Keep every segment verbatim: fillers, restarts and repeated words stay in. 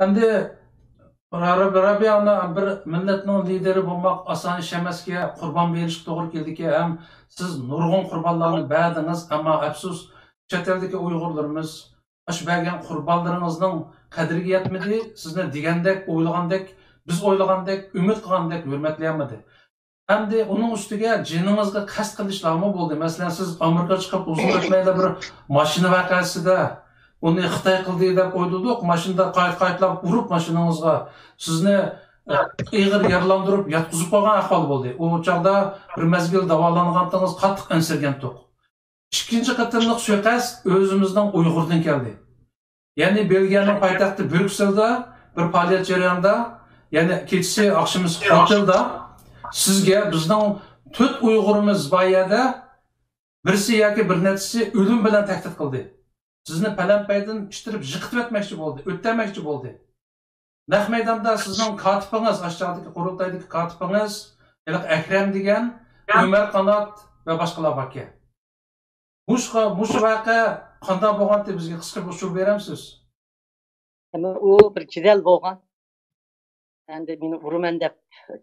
ئەمدى رابىيە ئانا، بىر مىللەتنىڭ لىدېرى بولماق ئاسان ئىش ئەمەسكەن، قۇربان بېرىشقا توغرا كېلىدىكەن. ھەم سىز نۇرغۇن قۇربانلارنى بەردىڭىز، ئەمما ئەپسۇس، چەت ئەلدىكى ئۇيغۇرلىرىمىز ئاشۇ بەرگەن قۇربانلىرىڭىزنىڭ قەدرىگە يەتمىدى. سىزنى دېگەندەك، ئويلىغاندەك، بىز ئويلىغاندەك، ئۈمىد قىلغاندەك ھۆرمەتلىيەلمىدى. ئەمدى ئۇنىڭ ئۈستىگە جېنىڭىزغا قەست قىلىشلارمۇ بولدى. مەسىلەن، سىز ئامېرىكا چىقىپ ئۇزۇن ئۆتمەيلا بىر ماشىنا ۋەقەسىدە ئۇنى خىتاي قىلدى دەپ ئويلىدۇق. ماشىنىدا قايتا-قايتىلاپ ئۇرۇپ ماشىنىڭىزغا سىزنى، ئە، ئېغىر يارىلاندۇرۇپ ياتقۇزۇپ قويغان ئەھۋال بولدى. ئۇ چاغدا بىر مەزگىل داۋالانغانتىڭىز، قاتتىق ئەنسىرىگەنتۇق. ئىككىنچى قېتىملىق سۇيىقەست ئۆزىمىزنىڭ ئۇيغۇردىن كەلدى. يەنى بېلگىيەنىڭ پايتەختى بريۇكسېلدا بىر پائالىيەت جەريانىدا، يەنى كېچىسى ئاخشىمى خوتېلدا سىزگە بىزنىڭ تۆت ئۇيغۇرىمىز بار يەردە بىرسى ياكى بىر نەچچىسى ئۆلۈم بىلەن تەھدىت قىلدى. سىزنى پەلەمپەيدىن ئىتتىرىپ يىقىتىۋەتمەكچى بولدى، ئۆتتەرمەكچى بولدى. نەق مەيداندا سىزنىڭ كاتىپىڭىز، ئاشۇ چاغدىكى قۇرۇلتايدىكى كاتىپىڭىز، ھېلىقى ئەكرەم دېگەن، ئۆمەر قانات ۋە باشقىلار باركەن. مۇشۇ، مۇشۇ ۋەقە قانداق بولغانتى، بىزگە قىسقا بىر ئۇچۇر بېرەمسىز؟ ئەمما ئۇ بىر جېدەل بولغان. ئەمدى مېنى ئۇرىمەن دەپ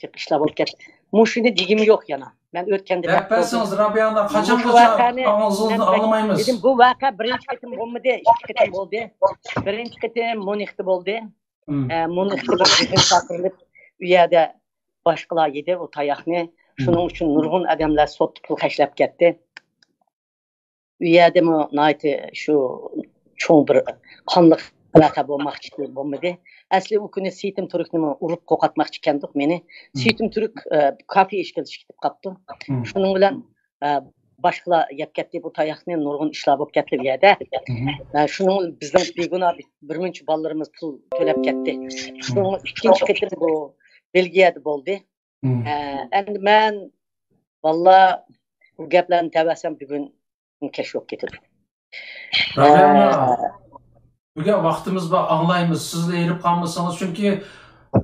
جىق ئىشلار بولۇپ كەتتى. مۇشۇنى دېگۈم يوق يەنە. مەن ئۆتكەندە دەپ دەپ بەرسىڭىز، رابىيە ئانا، قاچانغىچە ئاڭزىڭىزدىن ئاڭلىمايمىز؟ دېدىم، بۇ ۋەقە بىرىنچى قېتىم بولمىدى، ئىككى قېتىم بولدى. بىرىنچى قېتىم ميۇنختا بولدى. ئە، مۇنىڭ ئىچىدە بىر يىگىت چاقىرىلىپ، ئۇ يەردە باشقىلار يېدى ئۇ تاياقنى. شۇنىڭ ئۈچۈن نۇرغۇن ئادەملەر سوتتا پۇل خەجلەپ كەتتى. ئۇ يەردىمۇ ناھايىتى شۇ چوڭ بىر قانلىق ۋەقە بولماقچى بولمىدى. ئەسلى ئۇ كۈنى سېيىتىم تۈركنىمۇ ئۇرۇپ قوقاتماقچى ئىكەندۇق مېنى. سېيىتىم تۈرك، ئە، كافې ئىچكىرىدە كېتىپ قاپتۇ. شۇنىڭ بىلەن ئە، باشقىلار يەپ كەتتى بۇ تاياقنى، نۇرغۇن ئىشلار بولۇپ كەتتى بۇ يەردە. ئە، شۇنىڭ بىلەن بىزنىڭ بىگۇناھ بىر مۇنچە بالىلىرىمىز پۇل تۆلەپ كەتتى. شۇنىڭ ئىككىنچى قېتىم بۇ بېلگىيەدە بولدى. ئە، ئەمدى مەن، بالىلار، بۇ گەپلەرنى دەۋەرسەم بۈگۈن كەچ بولۇپ كېتىدۇ. رابىيە ئانا، ئە، بۈگۈن ۋاقتىمىز بار، ئاڭلايمىز. سىزلا ھېرىپ قالمىسىڭىز، چۈنكى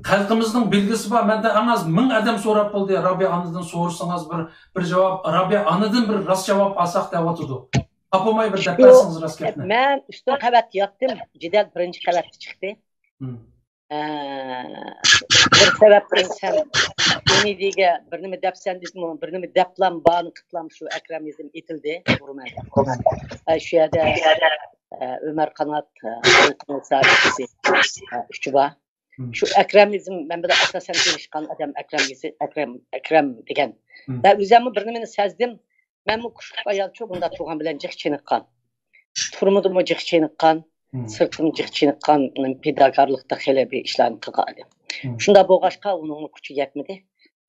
خەلقىمىزنىڭ بىلگۈسى بار. مەندىن ئەڭ ئاز مىڭ ئادەم سوراپ بولدى، رابىيە ئانىدىن سورىسىڭىز بىر، بىر جاۋاب، رابىيە ئانىدىن بىر راست جاۋاب ئالساق دەۋاتىدۇ. تاپالماي بىر دەپ بەرسىڭىز راست گەپنى. مەن ئۈستۈن قەۋەتتە ياتتىم، جېدەل بىرىنچى قەۋەتتە چىقتى. ئە، بىر سەۋەبتىن سەن ئۇنى دېگە بىر نېمە دەپسەن دېدىمۇ، بىر نېمە دەپلام، باھانە قىپلام شۇ ئەكرەم يېزىم ئېتىلدى، ئۇرىمەن. ئە، شۇ يەردە، ئە، ئۆمەر قانات، ئە، ئىككىسى، ئە، ئۈچى بار. شۇ ئەكرەم يېزىم مەن بىلەن ئاساسەن تونۇشقان ئادەم ئەكرەم يېزى، ئەكرەم، ئەكرەم دېگەن. ۋە ئۆزەممۇ بىر نېمىنى سەزدىم. مەنمۇ كۈچلۈك ئايالچۇ، بۇنداق تۇرغان بىلەن جىق چېنىققان. تۈرمىدىمۇ جىق چېنىققان، سىرتىمۇ جىق چېنىققان، پىداكارلىقتا خېلى بىر ئىشلارنى قىلغان ئادەم. شۇنداق بولغاچقا ئۇنىڭمۇ كۈچى يەتمىدى.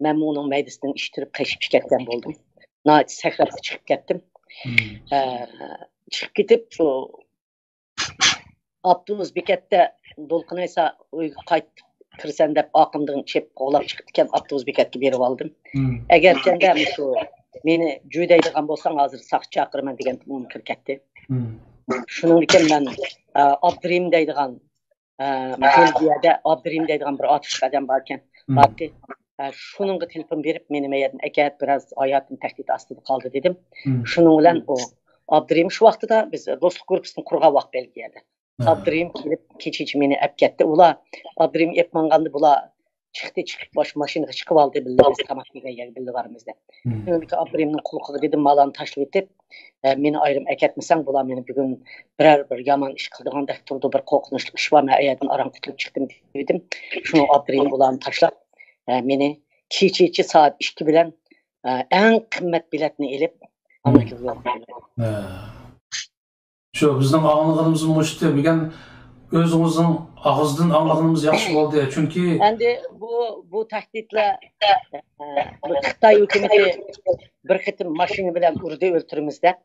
مەنمۇ ئۇنىڭ مەيدىسىدىن ئىتتىرىپ قېچىپ كەتكەن بولدۇم. ناھايىتى سەكرەپلا چىقىپ كەتتىم. ئە، چىقىپ كېتىپ شۇ ئاپتوبۇس بېكەتتە دولقۇنايسا ئۆيگە قايتىپ كىرىسەن دەپ ئارقامدىن چېپ قوغلاپ چىقىپتىكەن، ئاپتوبۇس بېكەتكە بېرىۋالدىم. ئەگەرچەندە مۇشۇ مېنى جۈ دەيدىغان بولساڭ ھازىر ساقچى چاقىرىمەن دېگەن مۇنكىر كەتتى. شۇنىڭدىكىن مەن، ئە، ئابدۇرېھىم دەيدىغان، ئە، بېلگىيەدە ئابدۇرېھىم دەيدىغان بىر ئاتۇشلۇق ئادەم باركەن، بارتى. ئە، شۇنىڭغا تېلېفون بېرىپ مېنى مەيەردىن ئەكەت، بىراز ھاياتىم تەھدىت ئاستىدا قالدى دېدىم. شۇنىڭ بىلەن ئۇ ئابدۇرېھىم شۇ ۋاقتىدا بىز دوستلۇق گۇرۇپپىسىنى قۇرغان ۋاقىت بەلگىيەدە. ئابدۇرېھىم كېلىپ كېچىچە مېنى ئەپ كەتتى. ئۇلار ئابدۇرېھىم ئېپ ماڭغاندا بۇلار چىقتى، چىقىپ باش ماشىنىغا چىقىۋالدى، بىللە بىز تاماق يېگەن يەرگە بىللە بارىمىز دەپ. شۇنىڭدىكى ئابدۇرېھىمنىڭ قۇلىقىغا دېدىم، مالارنى تاشلىۋېتىپ، ئە، مېنى ئايرىم ئەكەتمىسەڭ، بۇلار مېنى بۈگۈن بىرەر بىر يامان ئىش قىلىدىغاندەك تۇرىدۇ، بىر قورقۇنچلۇق ئىش بار، مەن ئەيەردىن ئاران قۇتۇلۇپ چىقتىم دېدىم. شۇنىڭ ئابدۇرېھىم بۇلارنى تاشلاپ، ئە، مېنى كېچىچە سائەت ئىككى بىلەن، ئە، ئەڭ قىممەت بېلەتنى ئېلىپ، ئامېرىكىغا يول قويدى. شۇ بىزنىڭ ئاڭلىغىنىمىز مۇشتى، بۈگۈن ئۆزىڭىزنىڭ ئاغزىدىن ئاڭلىغىنىمىز ياخشى بولدى. چۈنكى ئەمدى بۇ، بۇ تەھدىتلەر، ئە، بۇ خىتاي ھۆكۈمىتى بىر قېتىم ماشىنا بىلەن ئۇردى، ئۆلتۈرىمىز دەپ.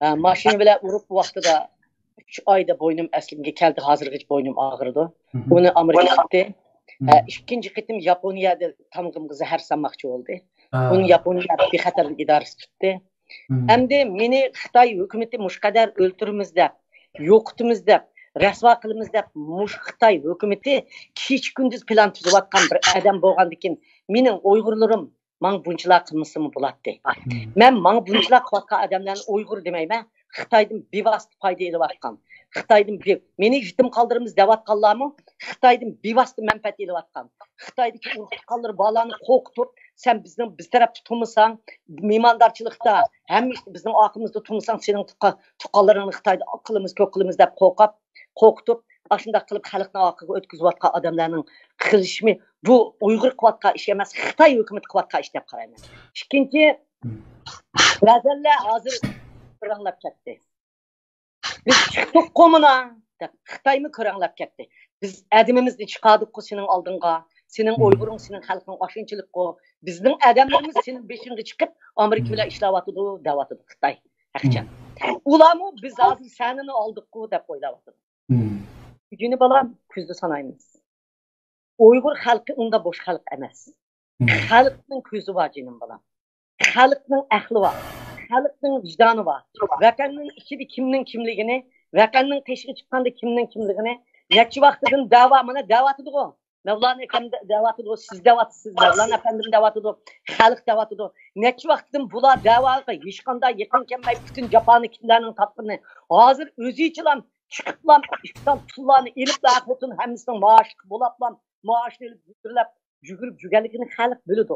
ئە، ماشىنا بىلەن ئۇرۇپ ۋاقتىدا ئۈچ ئايدا بوينۇم ئەسلىمگە كەلدى، ھازىرغىچە بوينۇم ئاغرىدۇ. ئۇنى ئامېرىكا تۇتتى. ئە، ئىككىنچى قېتىم ياپونىيەدە تامىقىمغا زەھەر سالماقچى بولدى. ئۇنى ياپونىيە بىخەتەرلىك ئىدارىسى تۇتتى. ئەمدى مېنى خىتاي ھۆكۈمىتى مۇشۇ قەدەر ئۆلتۈرىمىز دەپ، يوقىتىمىز دەپ، رەسۋا قىلىمىز دەپ، مۇشۇ خىتاي ھۆكۈمىتى كېچە-كۈندۈز پىلان تۈزۈۋاتقان بىر ئادەم بولغاندىكىن، مېنىڭ ئۇيغۇرلىرىم ماڭا بۇنچىلار قىلمىسىمۇ بولاتتى. مەن ماڭا بۇنچىلار قىلىۋاتقان ئادەملەرنى ئۇيغۇر دېمەيمەن، خىتايدىن بىۋاسىتە پايدا ئېلىۋاتقان، خىتايدىن بىر، مېنى يېتىم قالدۇرىمىز دەۋاتقانلارمۇ خىتايدىن بىۋاسىتە مەنپەئەت ئېلىۋاتقان. خىتايدىكى ئۇرۇق تۇغقانلىرى بالىلارنى قورقۇتۇپ، سەن بىزنىڭ، بىز تەرەپتە تۇرمىساڭ، مېھماندارچىلىقتا ھەممە ئىشتا بىزنىڭ ئارقىمىزدا تۇرمىساڭ، سېنىڭ تۇغقا-، تۇغقانلىرىڭنى خىتايدا قىلىمىز، كۆپ قىلىمىز دەپ قورقۇپ، قورقۇتۇپ، ئاشۇنداق قىلىپ خەلقنى ئارقىغا ئۆتكۈزۈۋاتقان ئادەملەرنىڭ قىلىشىمۇ بۇ ئۇيغۇر قىلىۋاتقان ئىش ئەمەس، خىتاي ھۆكۈمىتى قىلىۋاتقان ئىش دەپ قارايمەن. ئىككىنچى، بەزەنلەر ھازىر كۆرەڭلەپ كەتتى. بىز چىقتۇققۇ مانا دەپ، خىتايمۇ كۆرەڭلەپ كەتتى. بىز ئادىمىمىزنى چىقاردۇققۇ سېنىڭ ئالدىڭغا، سېنىڭ ئۇيغۇرۇڭ، سېنىڭ خەلقىڭ ئاشۇنچىلىكقۇ، بىزنىڭ ئادەملىرىمىز سېنىڭ بېشىڭغا چىقىپ، ئامېرىكا بىلەن ئىشلەۋاتىدۇ، دەۋاتىدۇ خىتاي. ھەقىچان. ئۇلارمۇ بىز ھازىر سەنىنى ئالدۇققۇ دەپ ئويلاۋاتىدۇ. بۈگۈنى بالام، كۈزدە سانايمىز. ئۇيغۇر خەلقى ئۇنداق بوش خەلق ئەمەس. خەلقنىڭ كۆزى بار، جېنىم بالام. خەلقنىڭ ئەقلى بار. خەلقنىڭ ۋىجدانى بار. ۋەتەننىڭ ئىچىدە كىمنىڭ كىملىكىنى، ۋەتەننىڭ تېشىغا چىققاندا كىمنىڭ كىملىكىنى، نەچچە ۋاقىتتىن دەۋا، مانا دەۋاتىدىغۇ. مەۋلانا ئەپەندى دەۋاتىدۇ، سىز دەۋاتىسىز، مەۋلانا ئەپەندىم دەۋاتىدۇ، خەلق دەۋاتىدۇ. نەچچە ۋاقىتتىن بۇلار دەۋاغا ھېچقانداق يېقىن كەلمەي، پۈتۈن جاپانى كىملەرنىڭ تارتقىنى. ھازىر ئۆزى ئىچىلام چىقىپلام، ئىشتان پۇللارنى ئېلىپلا، خوتۇن ھەممىسىنىڭ مائاشلىق بولاپلام، مائاشىنى ئېلىپ يۈگۈرلەپ، يۈگۈرۈپ يۈرگەنلىكىنى خەلق بىلىدۇ.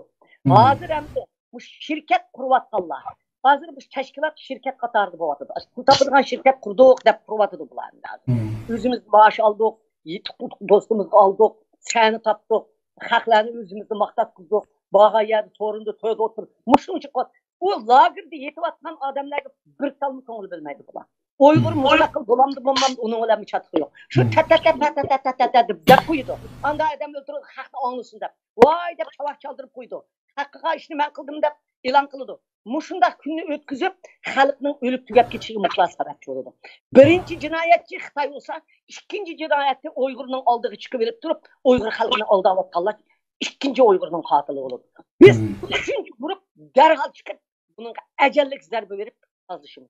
ھازىر ئەمدى مۇشۇ شىركەت قۇرۇۋاتقانلار، ھازىر مۇشۇ تەشكىلات شىركەت قاتارىدا بولۇۋاتىدۇ. ئاشۇ پۇل تاپىدىغان شىركەت قۇردۇق دەپ قۇرۇۋاتىدۇ بۇلار ئەمدى ھازىر. ئۆزىمىز مائاش ئالدۇق، يېتىق دوستىمىزغا ئالدۇق، سەنە تاپتۇق، خەقلەرنى ئۆزىمىزنى ماختاتقۇزدۇق، بارغان يەردە سورۇندا تۆردە ئولتۇرۇپ، مۇشۇنچە قوت-، ئۇ لاگېردا يېتىۋاتقان ئادەملەرگە بىر تالمۇ كۆڭۈل بۆلمەيدۇ بۇلار. ئۇيغۇر مۇستەقىل بولامدۇ، بولمامدۇ، ئۇنىڭ بىلەن چاتىقى يوق. شۇ تەتەتەتەتەتەتەتەتە دەپ، دەپ قويىدۇ. ئاندا ئادەم ئۆلتۈرۈپ، خەقنى ئاڭلىسۇن دەپ، ۋاي دەپ چاۋاك چالدۇرۇپ قويىدۇ. خەققە ئىشنى مەن قىلدىم دەپ ئېلان قىلىدۇ. مۇشۇنداق كۈننى ئۆتكۈزۈپ، خەلقنىڭ ئۆلۈپ تۈگەپ كېتىشىگە مۇشۇلار سەۋەبچى بولىدۇ. بىرىنچى جىنايەتچى خىتاي بولسا، ئىككىنچى جىنايەتچى ئۇيغۇرنىڭ ئالدىغا چىقىپ ئېلىپ تۇرۇپ، ئۇيغۇر خەلقىنى ئالداۋاتقانلار ئىككىنچى ئۇيغۇرنىڭ قاتىلى بولىدۇ. بىز ئۈچىنچى گۇرۇپ دەرھال چىقىپ، بۇنىڭغا ئەجەللىك زەربە بېرىپ تازىلىشىمىز.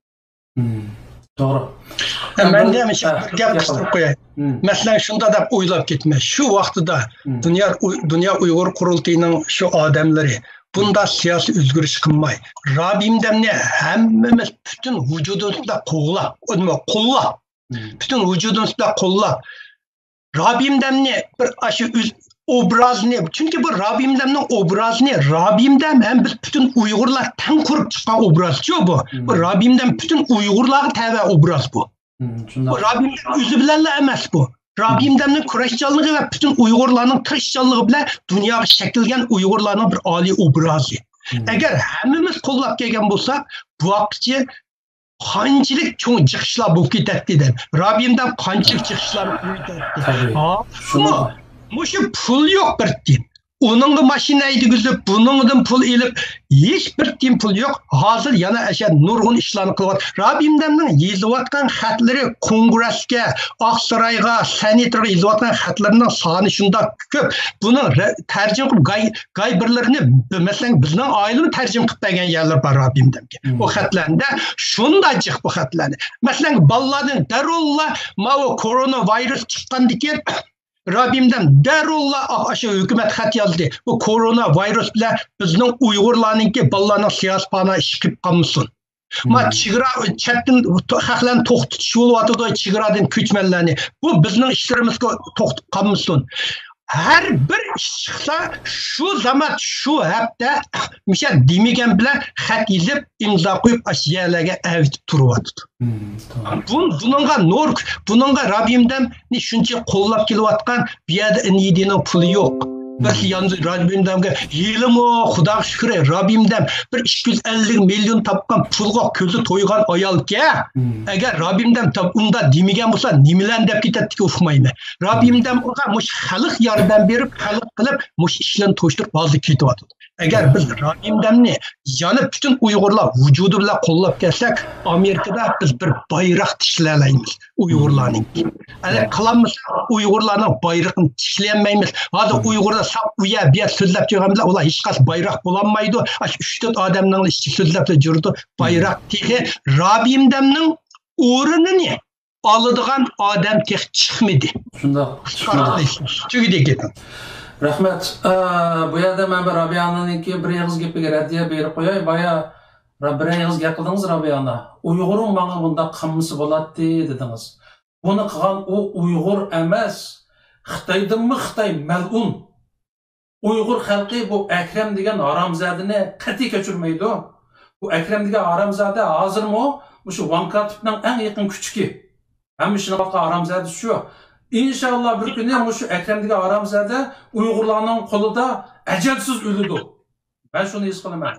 توغرا. مەن دە مۇشۇ بىر گەپ قىستۇرۇپ قوياي. مەسىلەن، شۇنداق دەپ ئويلاپ كېتىمەن. شۇ ۋاقتىدا دۇنيا، دۇنيا ئۇيغۇر قۇرۇلتىيىنىڭ شۇ ئادەملىرى بۇنداق سىياسىي ئۆزگىرىش قىلماي، رابىيىم دەمنى ھەممىمىز پۈتۈن ۋۇجۇدىمىز بىلەن قوغلاپ، قوللاپ، پۈتۈن ۋۇجۇدىمىز بىلەن قوللاپ، رابىيىم دەمنى بىر ئاشۇ ئۆز ئوبرازىنى، چۈنكى بۇ رابىيىم دەمنىڭ ئوبرازىنى رابىيىم دەم ھەم بىز پۈتۈن ئۇيغۇرلار تەڭ قۇرۇپ چىققان ئوبرازچۇ بۇ. بۇ رابىيىم دەم پۈتۈن ئۇيغۇرلارغا تەۋە ئوبراز بۇ. بۇ رابىيىم دەم ئۆزى بىلەنلا ئەمەس بۇ. رابىيىم دەمنىڭ كۈرەشچانلىقى ۋە پۈتۈن ئۇيغۇرلارنىڭ تىرىشچانلىقى بىلەن دۇنياغا شەكىللەنگەن ئۇيغۇرلارنىڭ بىر ئالىي ئوبرازى. ئەگەر ھەممىمىز قوللاپ كەلگەن بولساق، بۇ ۋاقىتقىچە قانچىلىك چوڭ جىق ئىشلار بولۇپ كېتەتتى دەپ. رابىيىم دەم قانچىلىك جىق ئىشلار بولۇپ كېتەتتى. ھازىرمۇ مۇشۇ پۇل يوق بىر تىيىن. ئۇنىڭغا ماشىنا ھەيدىگۈزۈپ، بۇنىڭدىن پۇل ئېلىپ، ھېچ بىر تىيىن پۇل يوق. ھازىر يەنە ئەشە نۇرغۇن ئىشلارنى قىلىۋاتىدۇ. رابىيىم دەمنىڭ يېزىۋاتقان خەتلىرى كونگرېسكە، ئاقسارايغا، سېناتورغا يېزىۋاتقان خەتلىرىنىڭ سانى شۇنداق كۆپ. بۇنىڭ تەرجىمە قىلىپ گاي، گاي بىرلىرىنى، مەسىلەن، بىزنىڭ ئائىلىمۇ تەرجىمە قىلىپ بەرگەن يەرلىرى بار رابىيىم دەمگە. ئۇ خەتلەردە شۇنداق جىق بۇ خەتلەرنى. مەسىلەن، بالىلاردىن دەررۇللا ماۋۇ كورونا ۋىرۇس چىققاندىن كېيىن رابىيىم دەم دەررۇللا ئاشۇ ھۆكۈمەت خەت يازدى. بۇ كورونا ۋىرۇس بىلەن بىزنىڭ ئۇيغۇرلارنىڭكى بالىلارنىڭ سىياسىي پاناھى ئىشى قېلىپ قالمىسۇن. ما چېگرا چەتتىن خەقلەرنى توختىتىش بولۇۋاتىدۇ، چېگرادىن كۆچمەنلەرنى. بۇ بىزنىڭ ئىشلىرىمىزغا توختىتىپ قالمىسۇن. ھەر بىر ئىش چىقسا، شۇ زامات، شۇ ھەپتە مۇشۇ دېمىگەن بىلەن خەت يېزىپ، ئىمزا قويۇپ، ئاشۇ يەرلەرگە ئەۋېتىپ تۇرۇۋاتىدۇ. بۇ، بۇنىڭغا نور، بۇنىڭغا رابىيىم دەمنى شۇنچە قوللاپ كېلىۋاتقان، بۇ يەردە ئېن ئى دىنىڭ پۇلى يوق. بىرسى ياندى رابىيىم دەمگە، ھېلىمۇ خۇداغا شۈكرى، رابىيىم دەم بىر ئىككى يۈز ئەللىك مىليون تاپقان، پۇلغا كۆزى تويغان ئايالكەن. ئەگەر رابىيىم دەم تاپ-، ئۇنداق دېمىگەن بولسا، نېمىلەرنى دەپ كېتەتتىكى ئۇقمايمەن. رابىيىم دەم ئۇلار مۇشۇ خەلق ياردەم بېرىپ، خەلق قىلىپ، مۇشۇ ئىشلارنى توشتۇرۇپ، ھازىر كېتىۋاتىدۇ. ئەگەر بىز رابىيىم دەمنى يەنە پۈتۈن ئۇيغۇرلار ۋۇجۇدى بىلەن قوللاپ كەلسەك، ئامېرىكىدا بىز بىر بايراق تىكلەيەلەيمىز ئۇيغۇرلارنىڭكى. ئەگەر قىلالمىساق، ئۇيغۇرلارنىڭ بايرىقىنى تىكلىيەلمەيمىز. ھازىر ئۇيغۇرلار ساپ ئۇ يەر، بۇ يەر سۆزلەپ يۈرگەن بىلەن ئۇلار ھېچقايسى بايراق بولالمايدۇ. ئاشۇ ئۈچ تۆت ئادەمنىڭ ئىچىدە سۆزلەپ يۈرىدۇ. بايراق تېخى رابىيىم دەمنىڭ ئورنىنى ئالىدىغان ئادەم تېخى چىقمىدى. شۇنداق، شۇنداق. تۈگىدى گېپىم. رەھمەت. ئە، بۇ يەردە مەن بىر رابىيانىڭكى بىر ئېغىز گېپىگە رەددىيە بېرىپ قوياي. بايا را-، بىر ئېغىز گەپ قىلدىڭىز رابىيانە. ئۇيغۇرۇڭ ماڭا بۇنداق قىلمىسا بولاتتى دېدىڭىز. بۇنى قىلغان ئۇ ئۇيغۇر ئەمەس، خىتايدىنمۇ خىتاي مەلئۇن. ئۇيغۇر خەلقى بۇ ئەكرەم دېگەن ھارامزادىنى قەتئىي كەچۈرمەيدۇ. بۇ ئەكرەم دېگەن ھارامزادە ھازىرمۇ مۇشۇ ۋاڭ كاتىپنىڭ ئەڭ يېقىن كۈچۈكى. ھەممە ئىشنى قىلىۋاتقان ھارامزادە شۇ. ئىنشاللا بىر كۈنى مۇشۇ ئەكرەم دېگەن ھارامزادە ئۇيغۇرلارنىڭ قولىدا ئەجەلسىز ئۆلىدۇ. مەن شۇنى ھېس قىلىمەن.